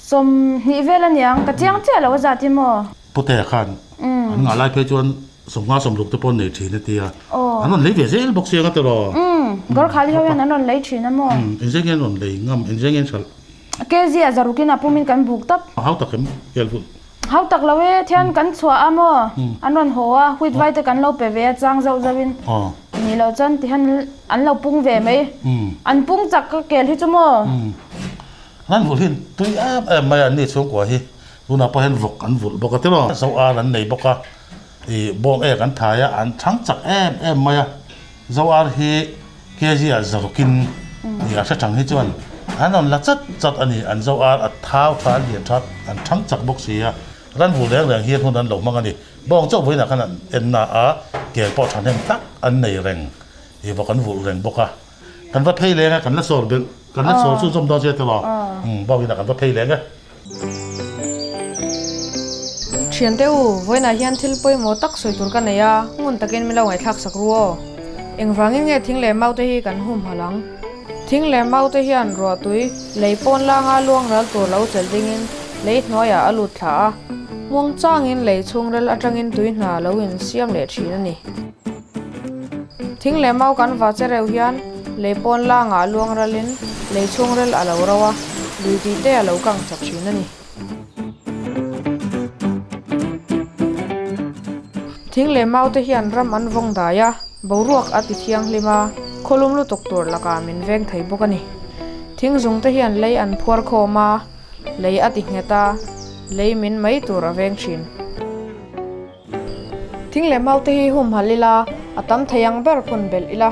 20 vel a niang, ka chiang chiah lo a zat hi maw? Pute khan an ngah lai phei chuan 50 60 te pawh an nei thin a tia. An rawn lei ve zel bawk sia nga tiraw? Gorkhali ho hian an rawn lei thin a maw? Engzeng hian an rawn lei ngam, engzeng hian hralh. Kg ah zarukin a pumin kan buk tap. Hau tak em kel vul? Hau tak lo e, thian kan chhuah a maw? An rawn haw a, huit vai te kan lo pe ve a chang zauh zauhin. Ni lo chuan tihian an lo pung ve mai. An pung chak ka kel hi chu maw? An vulh hi tui em em mai a, an ni chhungkua hi tunah pawh hian vawk an vulh bawk a tiraw? Zo ar an nei bawk a, ih bawng ek an thai a, an chhang chak em em mai a. Zo ar hi kg ah zarukin ih a hre chang hi chuan an rawn la chat chat a ni. An zo ar a thau tha an lian tha an chhang chak bawk si a, ran vulh reng reng hian hun an lo hmang a ni. Bawng chauh vawiinah khan an enna a, kel pawh thahnem tak an nei reng, ih vawk an vulh reng bawk a. Kan va phei leng a, kan la sawr belh, kan la sawr chhunzawm dawn che tiraw? Umm, bawngin ah kan va phei leng e. Thiante u, vawiinah hian thil pawimawh tak sawi tur ka nei a, ngun takin min lo ngaihthlak sak ru aw. Engvangin nge thing leh mau te hi kan humhalh ang? Thing leh mau te hian ruahtui lei pawn langa luang ral tur lo chelh dingin lei hnuaiah a lut thla a, muang changin lei chhungrel atangin tui hna lo insiam leh thin a ni. Thing leh mau kan va che reuh hian lei pawn langah luang ralin lei chhungrel a lo ro a, lui tih te a lo kang chak thin a ni. Thing leh mau te hian ram an vawng dai a, boruak a ti thianghlim a, khawlum lutuk tur lakah min veng thei bawk a ni. Thing zung te hian lei an phuar khawm a, lei a ti nghet a, lei min mai tur a veng thin. Thing leh mau te hi humhalh ila, a tam thei ang ber phun belh ila,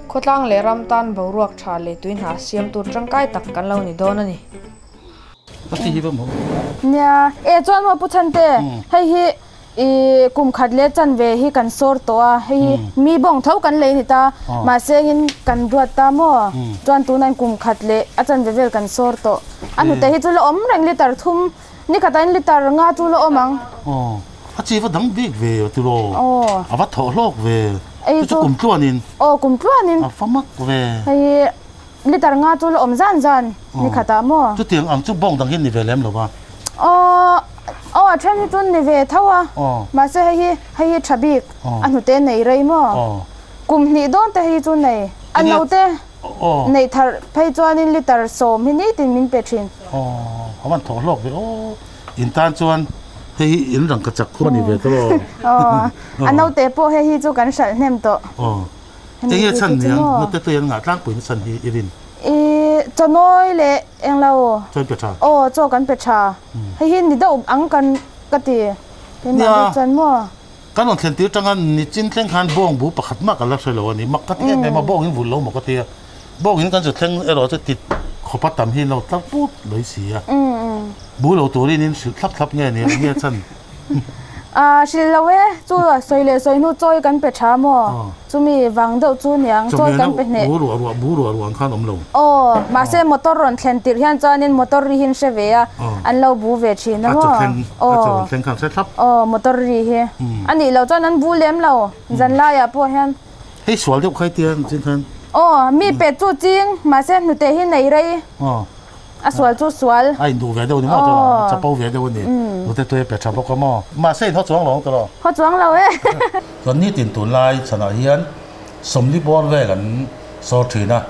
khawtlang leh ram tan boruak tha leh tui hna siam tur tangkai tak kan lo ni dawn a ni. Nia, e chuan maw Pu Chhante, hei hi i kum khat leh chanve hi kan sawr tawh a, hei hi mi bawng tho kan lei ni ta, mahse engin kan ruat ta maw, chuan tunah kum khat leh a chanve vel kan sawr tawh, a hnute hi chu la awm reng litre thum Ni khat ah in litre nga chu la awm ang. Aw, a chi va dang bik ve tiraw? Aw. A va thawh hlawk ve. Ei chu. Chu kum tluan in. Aw, kum tluan in. A va mak ve. Hei litre nga chu la awm zan zan ni khat ah maw? Chutiang ang chu bawng dang hi ni ve lem lo va. Aw, aw a then hi chu ni ve tho a. Aw. Mahse hei hi, hei hi tha bik. Aw. A hnute nei rei maw? Aw. Kum hnih dawn te hei chu nei. A note. Neih thar phei chuanin litre 10 hi nitin min pe thin. Aw, a van thawh hlawk ve aw. In tan chuan hei hi in rangka chak khup a ni ve tawh aw. Aw, a naute pawh hei hi chu kan hralh hnem tawh. Aw, eng nge chhan ni ang? Naute tui an ngah tlangpuina chhan hi i rin? I chawnawi leh eng lo. Chaw in pe tha? Aw, chaw kan pe tha. Hei hi ni deuh ang kan ka ti. Keimah deuh chuan maw? Kan rawn thlen tir tanga nichin thleng khan bawng bu pakhat mah ka la hre lo a ni. Mak ka ti em em a, bawng in vulh lo maw ka ti a. Bawng in kan zu thleng erawh chu tit khawpa tam hi lo tlar put lawih si a. Bu lo turin in hrilh thlap thlap nge ni ang nge chan? A hrilh lo e, chu sawi leh sawi hnu chawi kan pe tha maw? Chumi vang deuh chu niang, chawi kan pe hneh. Bu ruah ruah bu ruah ruah ang khan awm lo. Aw, mahse motor rawn thlen tirh hian chuanin motor ri hi an hre ve a, an lo bu ve thin a maw? A chaw thleng, a chaw rawn thleng khan hre thlap. Aw, motor ri hi. A nih loh chuan an bu lem lo, zan laiah pawh hian. Hei sual deuh khai tia chin khan. Aw, mi pet chu ching, mahse hnute hi nei rei. Aw. A sual chu sual. A induh ve deuh ni maw tiraw? Chapo ve deuh a ni. Hnute tui a pe tha bawk a maw? Mahse in haw chuang lo ang tiraw? Haw chuang lo e. Chuan nitin tunlai chhanah hian 40 bawr vel an sawr thin a,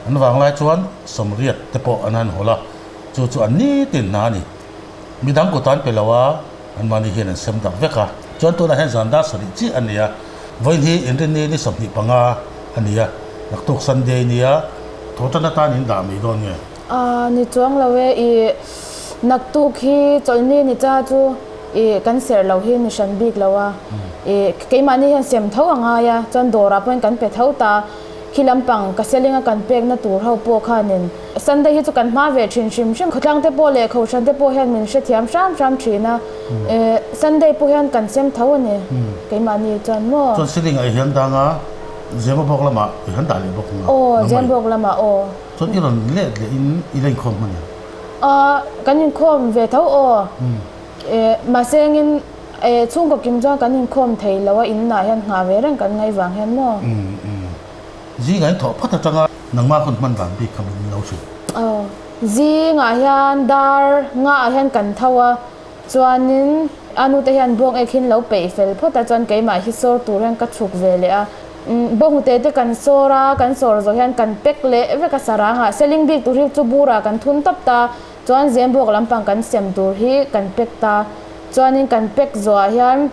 an vanglai chuan 80 te pawh an han hawl a, chu chu an nitin hna a ni. Midang kut an pe lo a, anmahni hian an sem dak vek a. Chuan tunah hian zan dar 70 chiah a ni a, vawiin hi inrinni ni 25 a ni a, naktuk Sunday nia thawhtan atan in dah mai dawn nge? A ni chuang lo e, i naktuk hi chawlhni ni cha chu i kan serh lo hi ni hran bik lo a, i keimahni hian sem tho a ngai a, chuan dawrah pawhin kan pe tho ta, khi lampang ka seling a kan pekna tur ho pawh khanin Sunday hi chu kan hma ve thin hrim hrim, khawtlang te pawh leh kohhran te pawh hian min hrethiam hram hram thin a, i Sunday pawh hian kan sem tho a ni keimahni chuan maw. Chuan seling ah hian dang a. Zemabawk lamah i han dah leh bawk ang a? Aw, Zemabawk lamah aw. Chuan i rawn let leh in i la inkhawm hman em? Aw, kan inkhawm ve tho aw. Mahse engin chhungkaw kim chuan kan inkhawm thei lo a, innah hian nghah ve reng kan ngaih vang hian maw? Zingah in thawh phawt atanga nangmah hun hman dan bik kha min lo hrilh. Aw, zingah hian dar ngaah hian kan tho a, chuanin a nute hian bawng ek hin lo peih fel phawt a, chuan keimah hi sawr tur hian ka chhuk ve leh a. Bawng te te kan sawr a, kan sawr zawh hian kan pack leh vek a sarangah selling bik tur hi chu burah kan thun tawp ta, chuan Zembawk lampang kan sem tur hi kan pack ta, chuanin kan pack zawhah hian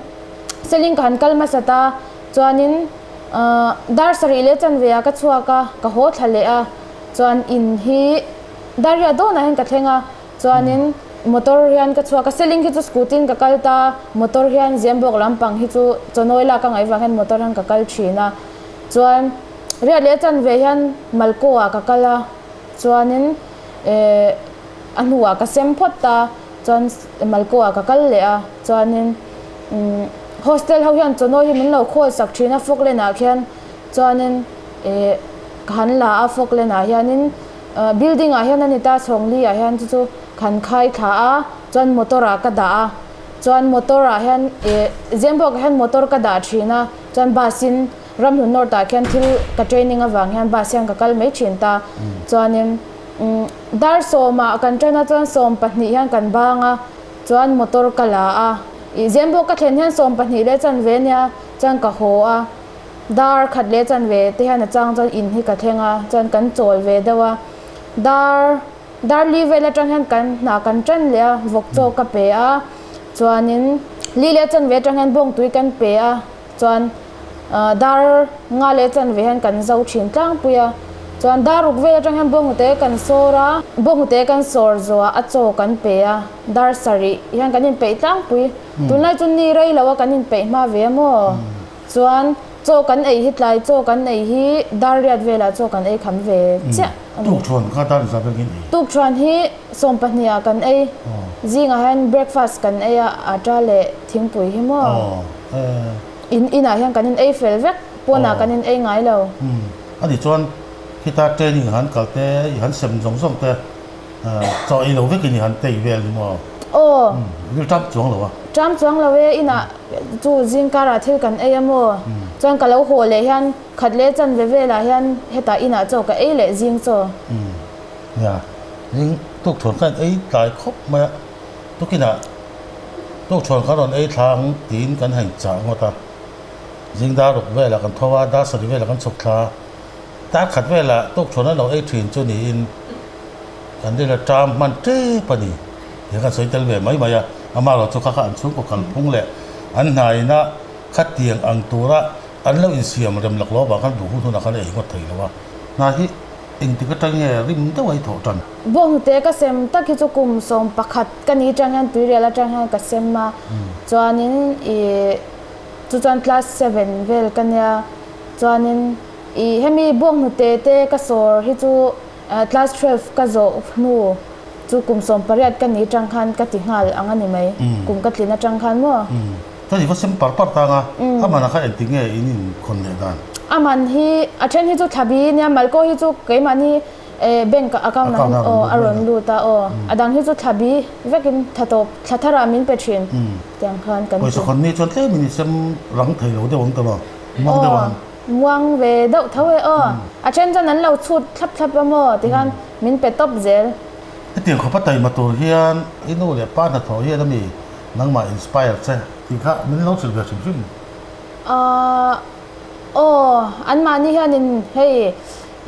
selling ka han kal hmasa ta, chuanin. Dar sarih leh chanve ah ka chhuak a, ka haw thla leh a, chuan in hi dar riah dawnah hian ka thleng a, chuanin motor hian ka chhuak a, selling hi chu scooty in ka kal ta, motor hian Zembawk lampang hi chu chawnawi lak a ngaih vang hian motor hian ka kal thin a, chuan riah leh chanve hian Malko ah ka kal a, chuanin eh a hnuah ka sem phawt ta, chuan Malko ah ka kal leh a, chuanin. Hostel ho hian chawnawi hi min lo khawl sak thin a Falkland ah khian chuanin ih ka han la a Falkland ah hianin building ah hian a ni ta chhawngli ah hian chu chu ka han khai thla a chuan motor ah ka dah a chuan motor ah hian ih Zembawk ah hian motor ka dah thin a chuan bus in Ramhlun North ah khian thil ka training avang hian bus hian ka kal mai thin ta chuanin dar sawmah kan tan a chuan 12 hian kan bang a. Chuan motor ka la a, ih Zembawk ka thlen hian 12 leh chanve ania chuan ka haw a, dar khat leh chanve te hian a chang chuan in hi ka thleng a, chuan kan chawl ve deuh a, dar dar li vel atang hian kan hna kan tan leh a, vawk chaw ka pe a, chuanin li leh chanve atang hian bawngtui kan pe a, chuan dar nga leh chanve hian kan zo thin tlangpui a, chuan dar ruk vel atang hian bawnghnute kan sawr a, bawnghnute kan sawr zawhah a chaw kan pe a, dar sarih hian kan inpeih tlangpui, tunlai chu ni rei lo a kan inpeih hma ve a maw? Chuan chaw kan ei hi tlai chaw kan ei hi dar riat velah chaw kan ei kham ve chiah a ni. Tukṭhuan kha dar inzah vel kan ei? Tukṭhuan hi 12 ah kan ei, zingah hian breakfast kan ei a, aṭa leh thingpui hi maw? In inah hian kan in ei fel vek, pawnah kan in ei ngai lo. A nih chuan khita training han kal te, i han sem zawng zawng te, chaw ei lo vekin i han tei vel ni maw? Aw. Ril ṭam chuang lo a. Ṭam chuang lo e, inah chu zing karah thil kan ei a maw? Chuan ka lo haw leh hian khat leh chanve velah hian hetah inah chaw ka ei leh zing chaw. Nia, zing tukṭhuan khan ei tlai khawp mai a. Tukinah tukṭhuan kan rawn ei thla ang tiin kan han chah ngawt a. Zing dar ruk velah kan tho a, dar sarih velah kan chhuk thla a. Dar khat velah tukṭhuan an lo ei ṭhin chu niin kan ril a ṭam hman ṭep a ni. He kan sawi tel ve mai mai a. Amaherawhchu chu kha kha an chhungkaw kalphung leh an hnaina khatiang ang tura an lo insiam rem lak lo avang khan duh hun hunah khan a ei ngawt thei lo a. Hna hi Engtik atang nge rim deuh a i thawh tan? Bawngte ka sem tak hi chu kum 11 ka ni atang hian tuirial atang hian ka sem a, chuanin ih chu chuan class seven vel ka nia, chuanin ih hemi bawnghnute te ka sawr hi chu class 12 ka zawh hnu chu kum 18 ka ni atang khan ka ti nghal ang a ni mai, kum ka tlin atang khan maw? Chuan i va sem par par tang a, a man ah khan engtik nge in inkhawn leh dan? A man hi, a then hi chu thlabi nia, Malko hi chu keimahni bank account ah hian aw a rawn lut a aw, a dang hi chu thlabi vekin tha tawp, thla thar ah min pe thin tiang khan kan ti. Pawisa khawn ni chuan tlem in i sem rang thei lo deuh ang ta maw? Muang deuh ang. Muang ve deuh tho e aw, a then chuan an lo chhut thlap thlap a maw tikhan min pe tawp zel. Hetiang khawpa taima tur hian i nu leh pa hnathawh hian ami Nangmah inspire che tih kha min lo hrilh ve hrim hrim. Ahh aw anmahni hianin hei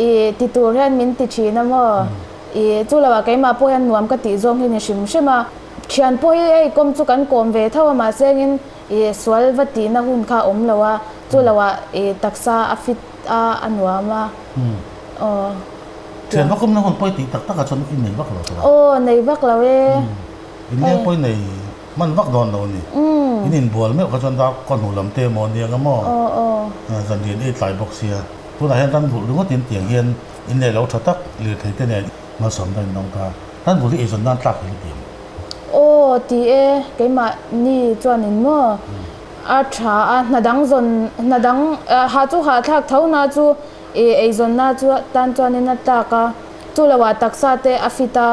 i ti tur hian min ti thin a maw i chu lo ah keimah pawh hian nuam ka tih zawng hi ni hrim hrim a thian pawh hi hei kawm chu kan kawm ve tho a mahse engin i sual va tihna hun kha a awm lo a chu lo ah i taksa a fit a a nuam a aw. Thian va kawmna hun pawh i tih tak tak ah chuan i nei vak lo tawh a. Aw nei vak lo e. In leng pawhin nei hman vak dawn lo a ni. In inbual meuh kha chuan dar kaw hnu lam te emaw aniang a maw? Zan rian ei tlai bawk sia. Tunah hian ran vulh ringawt in tiang hian in leh lo tha tak lirthei te nen malsawmna in dawng ta. Ran vulh hi eizawn nan tlak hi la ti ang. Aw ti e, keimah ni chuan in maw? A tha a, hna dang zawn, hna dang ha chu hahthlak tho na chu ih eizawnna chu tan chuanin a tlak a, chu loah taksa te a fit a,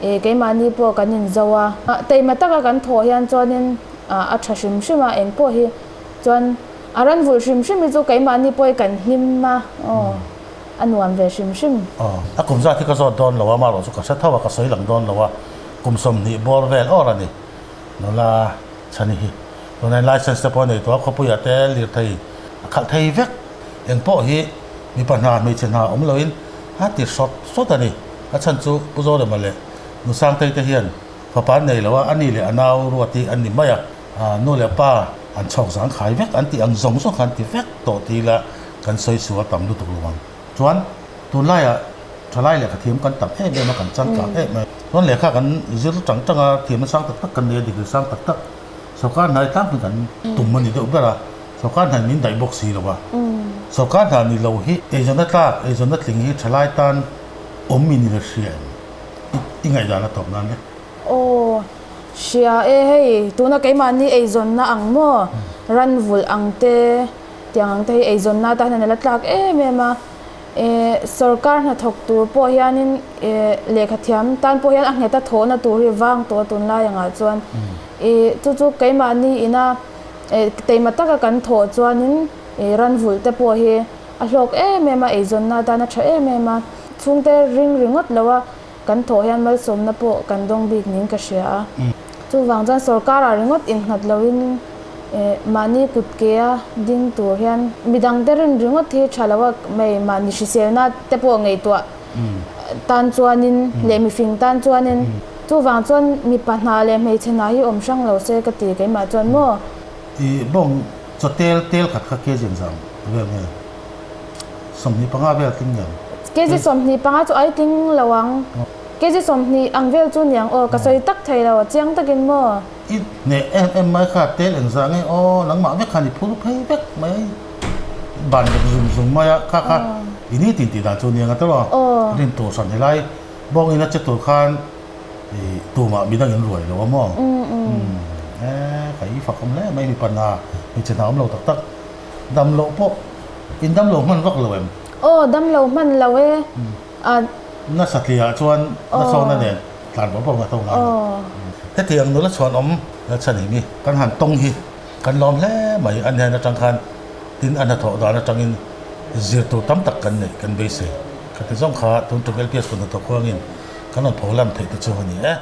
ih keimahni pawh kan inzo a. Teima taka kan thawh hian chuanin a tha hrim hrim a, eng pawh hi chuan a ran vulh hrim hrim hi chu keimahni pawh hi kan hlim a, aw a nuam ve hrim hrim. Aw, a kum zat hi ka zawt dawn lo a, amaherawhchu ka hre tho a, ka sawi lang dawn lo a, kum 20 bawr vel awr a ni. Nula Chhani hi tunah license te pawh a nei tawh a, khawpuiah te lirthei a khalh thei vek. Eng pawh hi mipa hna hmeichhe hna awm loin a ti hrawt hrawt a ni. A chhan chu Pu Zorema leh Nu Sangtei te hian fapa an nei lo a, a ni leh a nau ruat hi an ni mai a, nu leh pa an chhawk zang khai vek an tih ang zawng zawng kha an ti vek tawh ti ila kan sawi sual tam lutuk lo ang. Chuan tunlaiah thalai lehkha thiam kan tam em em a, kan changkang em em. Chuan lehkha kan zir tang tang a, thiamna sang tak tak kan nei a, degree sang tak tak sorkar hnai tlangpui kan tum a ni deuh ber a, sorkar hnai min daih bawk si lo a. Sorkar hna ni lo hi eizawnna tlak, eizawnna tling hi thalai tan awm mi ni la hria em? I ngaihdan a tawp nan le. Aw, hria e hei, tuna keimahni eizawnna ang maw, ran vulh ang te, Tiang ang te hi eizawnna atan hian a la tlak em em a, sorkar hnathawk tur pawh hianin lehkha thiam tan pawh hian a nghet a thawhna tur hi vang tawh a tunlai angah chuan chu chu keimahni ina teima taka kan thawh chuanin ran vulh te pawh hi a hlawk em em a, eizawnna atan a tha em em a, chhungte ring ringawt lo a kan thawh hian malsawmna pawh kan dawng bik niin ka hria a. Chuvang chuan sorkarah ringawt innghat loin mahni kut kea ding tur hian midangte rin ringawt hi tha lo a, mai mahni hriselna te pawh ngaihtuah tan chuanin leh mifing tan chuanin chuvang chuan mipa hna leh hmeichhe hna hi awm hrang lo se ka ti keimah chuan maw. I bawng chaw tel tel khat kha kg engzah vel nge? 25 vel tling ngem? Kg 25 chu ai tling lo ang. Kg 20 ang vel chu niang aw, ka sawi tak thei lo, chiang takin maw? I hneh em em mai kha tel engzah nge aw, nangmah vek khan i phur phei vek mai, ban vek zum zum mai a, kha kha i ni tin tih dan chu niang a tawh a, rin tur hran helai bawngin a che tur khan i tumah midang in ruai lo a maw? E ka i fak awm hle mai mipa hna hmeichhe hna awm lo tak tak. Dam loh pawh in dam lo hman vak lo em? Aw, dam lo hman lo e. A. Na satliah chuan na sawna nen tlan pawh pawh nga to ngai lo. Hetiang nula chhuan awm chhan hi mi kan han tawng hi kan lawm hle mai. A hnen atang khan tin a hnathawh dan atangin zir tur tam tak kan neih kan beisei. Khati zawng kha tun tum LPS kut hnathawh khuangin kan rawn pho lam theih te chu a ni e.